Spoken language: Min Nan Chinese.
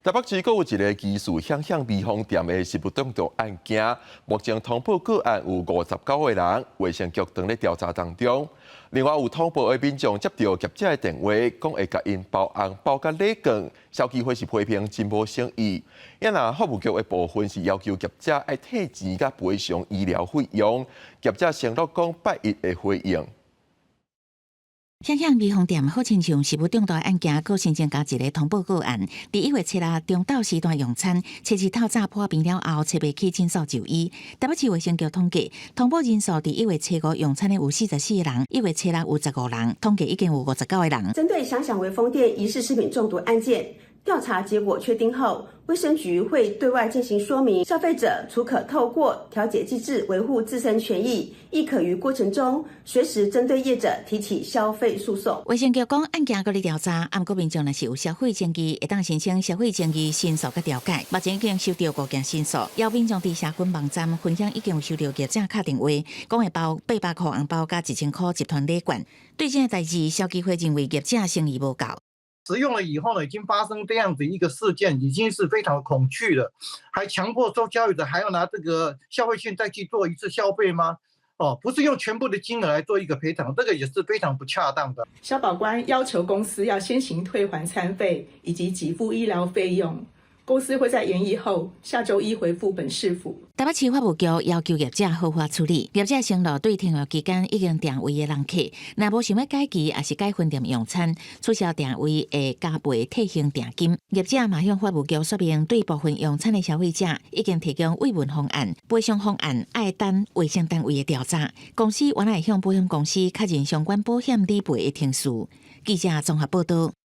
台北市閣有一个疑似響響微風店的食物中毒案件，目前通報個案有59個人，衛生局正咧調查當中。另外有通報的民眾接著業者的電話，講會共𪜶包紅包佮禮券，消基會是批評真無誠意。啊若法務局的部分是要求業者愛退錢佮賠償醫療費用，業者承諾講拜一會回應。響響微風店好親像食物中毒案件，閣新增加一个通報個案。佇1月7日中晝時段用餐，初二透早破病了後，揣袂起診所就醫。台北市衛生局統計，通報人數佇1月初五用餐的有44個人，1月初六有15人，統計已經有59個人。針對響響微風店疑似食品中毒案件，調查結果確定後，衛生局會對外進行說明。消費者除可透過調解機制維護自身權益，亦可於過程中隨時針對業者提起消費訴訟。衛生局講案件閣咧調查，毋過民眾若是有消費爭議，會當申請消費爭議申訴佮調解。目前已經收著五件申訴，有民眾佇社群網站分享已經有收著業者敲電話，講會包800箍紅包佮1000箍集團禮券。對這个代誌，消基會認為業者誠意無夠。食用了以後呢，已經發生這樣子一個事件，已經是非常恐懼了，還強迫說消費者還要拿這個消費券再去做一次消費嗎？哦，不是用全部的金額來做一個賠償，這個也是非常不恰當的。消保官要求公司要先行退還餐費以及給付醫療費用，公司會在研議後下週一回覆本市府。台北市法務局要求業者好好處理，業者承諾對停業期間已經訂位的人客，若無想欲改期，抑是改分店用餐，取消訂位會加倍退還訂金。業者嘛向法務局說明，對部分用餐的消費者已經提供慰問方案、賠償方案，愛等衛生單位的調查。公司原來會向保險公司確認相關保險理賠的程序。記者綜合報道。